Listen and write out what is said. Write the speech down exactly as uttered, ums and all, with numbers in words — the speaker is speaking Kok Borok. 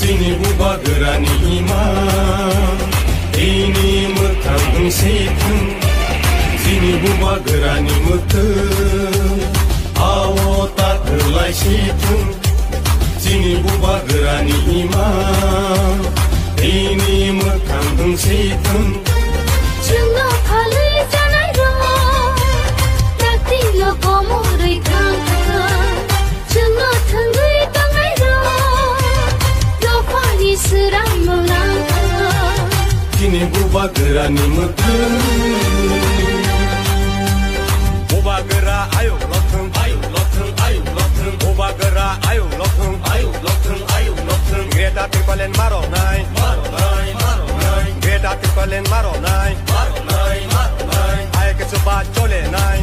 Chini bubagrani ima, ini mwkhang wng si thung. Chini bubagrani mwkhwng, ao ta kwlai si thung. Chini bubagrani ima, ini mwkhang wng si thung. Chwngno phalwi janai rok, takti no komorwi thang thang. Chwngno thwngwi tongnai rok, dophani swrang mwlang thang. Chini bubagrani mwkhwng. Bubagra ayuk lokthwng, ayuk lokthwng, ayuk lokthwng. Bubagra ayuk lokthwng, ayuk lokthwng, ayuk lokthwng. Greater Tipraland maroknai, maroknai, maroknai. Greater Tipraland maroknai, maroknai, maroknai. Ai khe chuba cholenai.